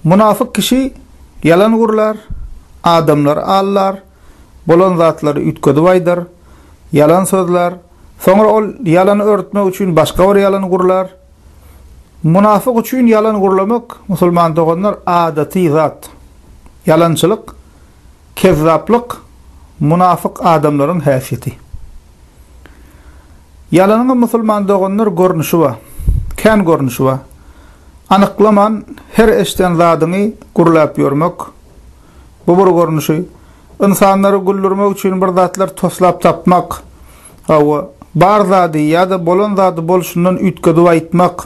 Munafyk kişi ýalan gürlär, adamlary aldar, bolan zatlary üýtgedip aýdar, ýalan sözlär, soňra ol ýalany örtmek üçin başga bir ýalan gürlär. Munafyk üçin ýalan gürlemek, musulman doganlar, adaty zat. Ýalançylyk, kezzaplyk munafyk adamlaryň häsiýeti. Ýalanyňam musulman doganlar görnüşi bar. Kän görnüşi bar. Anyklaman her eşden zadyňy gürläp ýörmek, bu bir görnüşi. Ynsanlary güldürmek üçin bir zatlar toslap tapmak, hawa, bar zady ýa-da bolan zady bolşundan üýtgedip aýtmak.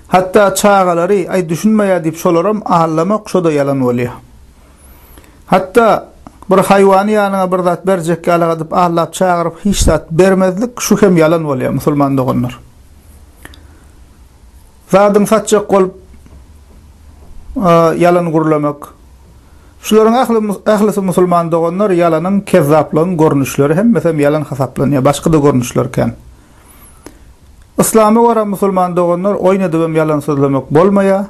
Hatda çagalary, aý düşünmeýär diýip şolaram aldamak, şo-da ýalan bolýar. Hatda bir haýwany ýanyňa bir zat berjek ýaly edip aldap çagyryp hiç zat bermezlik şu hem ýalan bolýar musulman doganlar. Zadyň satjak bolup ýalan gürlemek. Şularyň ähli ählisi musulman doganlar ýalanyň kezzaplygyň görnüşleri hemmesem ýalan hasaplanýar. Başga-da görnüşler kän. Yslama görä musulman doganlar oýun edibem ýalan sözlemek bolmaýar.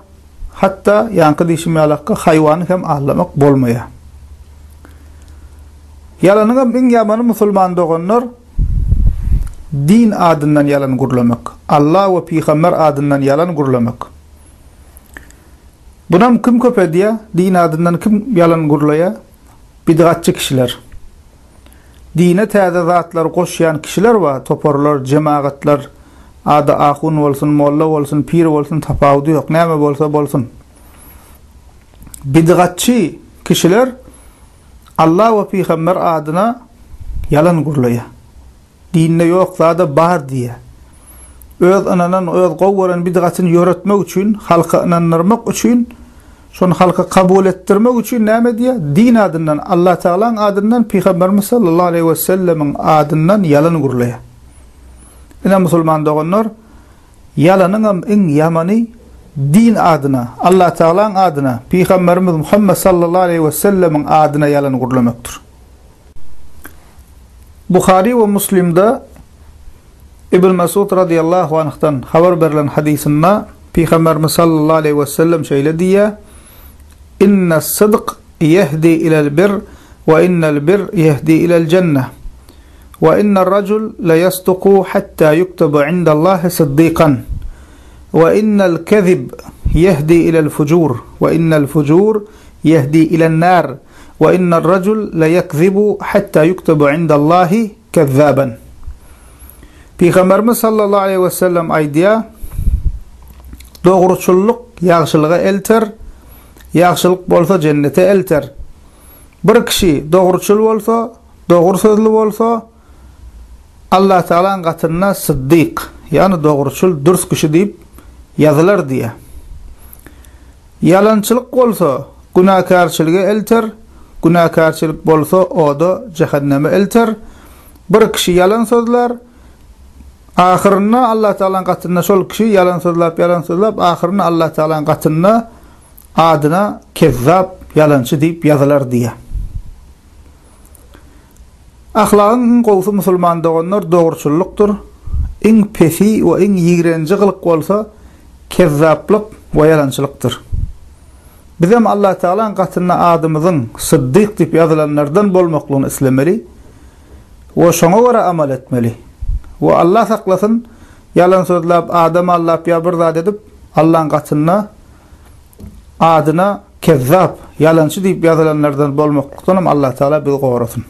Hatda ýaňky diýşim ýalakka haýwany hem aldamak bolmaýar. Ýalanyňam iň ýamany musulman doganlar din adyndan ýalan gürlemek. Alla we pygamber adyndan ýalan gürlemek. Bunam kim köp edýär? Din adyndan kim ýalan gürleýär? Bidgatçy kişiler. Dine täze zatlar goşýan kişiler bar, toparlar, jemagatlar, ady ahun bolsun, molla bolsun, pir bolsun tapawudy ýok, näme bolsa bolsun. Bidgatçy kişiler Allah we pygamber adyna ýalan gürleýär. Dinde ýok zada bar diýýär. Öz ynanan, öz gowy gören bidgatyny ýöretmek üçin, halka ynandyrmak üçin, şony halka kabul etdirmek üçin näme edýär? Din adyndan, Allatagalaň adyndan, Pygamberimiz sallallahu aleýhi wesellemiň adyndan ýalan gürleýär. Ine musulman doganlar, ýalanyňam iň ýamany din adyna, Allatagalaň adyna, Pygamberimiz Muhammet sallallahu aleýhi wesellemiň adyna ýalan gürlemekdir. Buhary we Muslimde Ibn Mesud razyýallahu anhdan habar berlen hadysynda Pygamberimiz sallallahu aleýhi we sellem şeýle diýýär, Innes-sydk ýehdi ilel bir we innel bir ýehdi ilel jenneh. We inner-rajul leýasduku hatta ýuktabu indallahi syddykan. We innel kezib ýehdi ilel fujur we innel fujur ýehdi ilen-nar. Wa inner rajul la ýekzibu hatta ýuktabu indallahi kezzaban. Pygamberimiz sallallahu aleýhi we sellem aýdýar, Dogruçyllyk ýagşylyga elter, ýagşylyk bolsa jennete elter. Bir kişi dogruçyl bolsa, dogry sözli bolsa, Allah Tagalaň gatynda syddyk, ýagny dogruçyl, dürs kişi diýip ýazylar diýýär. Ýalançylyk bolsa, günäkärçilige elter, günäkärçilik bolsa, oda, jähenneme elter. Bir kişi ýalan sözlär, ahyrynda Allatagalaň gatynda şol kişi ýalan sözläp, ýalan sözläp, ahyrynda Allatagalaň gatynda adyna kezzap, ýalançy diýip ýazylar diýýär. Ahlagyň iň gowusy musulman doganlar dogruçyllykdyr. Iň pesi we iň ýigrenji gylyk bolsa kezzaplyk we ýalançylykdyr. Bizem Allatagalaň gatynda adymyzyň Syddyk diýip ýazylanlardan bolmaklygyny islemeli we şoňa görä amal etmeli. We Allah saklasyn ýalan sözläp, adam aldap ýa bir zat edip Allaň gatynda adyna kezzap, ýalançy diýip ýazylanlardan bolmaklykdanam Allatagala bizi gorasyn.